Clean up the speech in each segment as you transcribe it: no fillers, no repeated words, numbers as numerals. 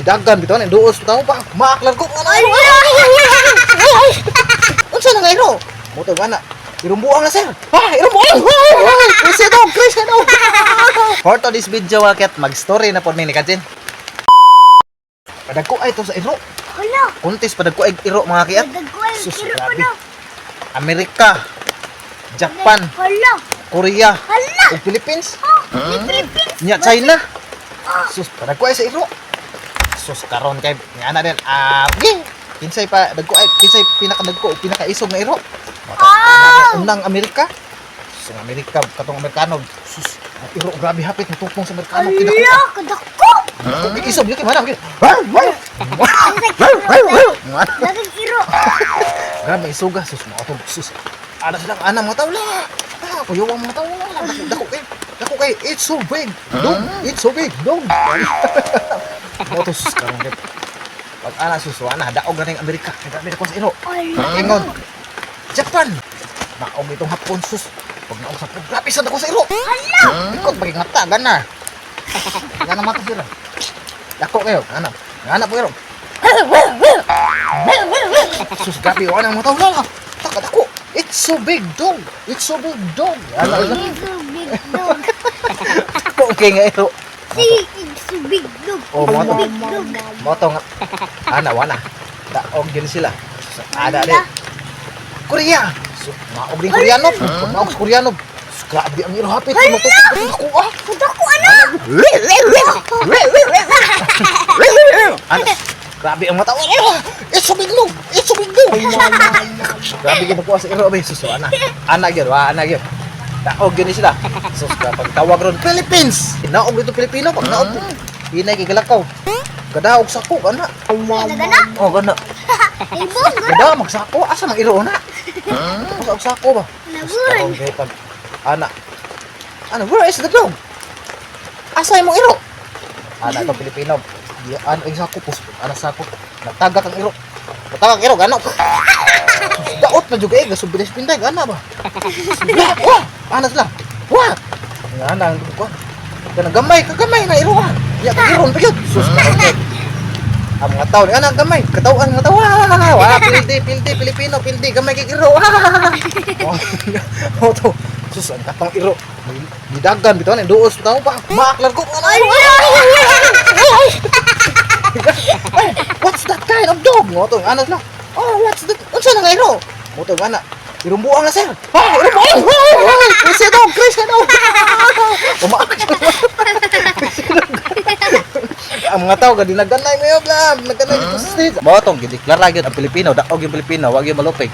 Gidagan bitaw na duos bitaw pa. Maaklar ko nga na. Unsa na nga iro? Moto gana. Irong buang na, sir. Ha, irong buang. Crazy dog, crazy dog. For to this video waket mag-story na pod mi ni Kajin. Padagko ay to sa iro. Hala. Kuntis padagko ay iro, mga kiat. Padagko ay Sus, iro ko grabe. na. Amerika, Japan, Hala. Korea, Hala. ug Philippines. May Philippines. Nya China. Sus, padagko ay sa iro. Sus, karon kay nga na din. Ah, okay. Kinsay pa dagko ay kinsay pinakadagko o pinakaisog nga iro? Ah! Unang Amerika. Sus, ang Amerika katong Amerikano. Sus, ang iro grabe hapit mutupong sa Amerikano kinako. Hala, kadako. Huh? Isog yun kay manam. Dagang iro. Grabe isuga, sus, mga to, sus. Ana sila ana mga tao la. Ah, kuyo ang mga tao la. Dako dako kay. Dako kay, it's so big. Dog, it's so big. Dog. Mo to, sus, karon kay. Pag ana, sus, ana daog na ning Amerika. Kay grabe ko sa iro. Hala. Ingon. Japan. Naog itong Hapon, sus. Pag naog sa Hapon, grabe sa dako sa iro. Hala. Ikot paging mata gana. Gana mata sila. Dako kayo, ana. Ana po iro. Sus, grabe wala ang mga tao la. Taka dako. It's so big dog. It's so big dog. Ana ila. It's so big dog. Dako kay nga iro. See, it's so big dog. Oh, mga to. Big dog. Mo to nga. Ana wala. Daog din sila. Sus, ana din. Korea. So, maog din Koreano. Pag maog sa Koreano. Sus, grabe ang iro hapit. Dako ah. Kadako ana. Ano? Grabe ang mata. Oh, it's so big dog. It's so big dog. Grabe gid ko sa iro be. Sus, ana. Ana gyud, wa ana gyud. Daog gyud ni sila. Sus, pag tawag ron Philippines. Naog dito Pilipino pag naog. Hinay kay galakaw. Kadaog sako ana. Nagana. Oh, gana. Ibong. Kada magsako asa mang iro na. Asa og sako ba? Sus, Naburan. karon kay pag ana. Ana, where is the dog? Asa imong iro? Ana itong Pilipino. Di ano ang sako po. Ana sako. Nagtagak ang iro. Nagtagak ang iro gana. Daot na jud kay gasubilis pinday gana ba. Wah, wah, ana sila. Wah. Nga ana ang ko. Kana gamay ka gamay na iro ah. Ya ka iron pa gyud. Sus, karon ang mga tao, ana gamay, katawan mga tao. Wah, wah, pildi, pildi, Pilipino, pildi, gamay kay iro. Wah. Oh, to. Sus, ang katong iro. Gidagan bitaw na duos bitaw pa. Maaklar ko nga na iro. Ay, what's that kind of dog? Mo to, ana sila. Oh, what's that? Unsa na nga iro? Mo to, ana. Irong buang na, sir. Ha, irong buang. Crazy dog, crazy dog. Umaak. Crazy dog. Ang mga tao gadi nagganay mo bla, nagganay dito sa street. Mao tong gideklara gyud ang Pilipino, daog yung Pilipino, wag yung malupig.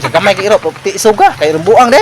Sa gamay kay iro, ti isuga kay irong buang de.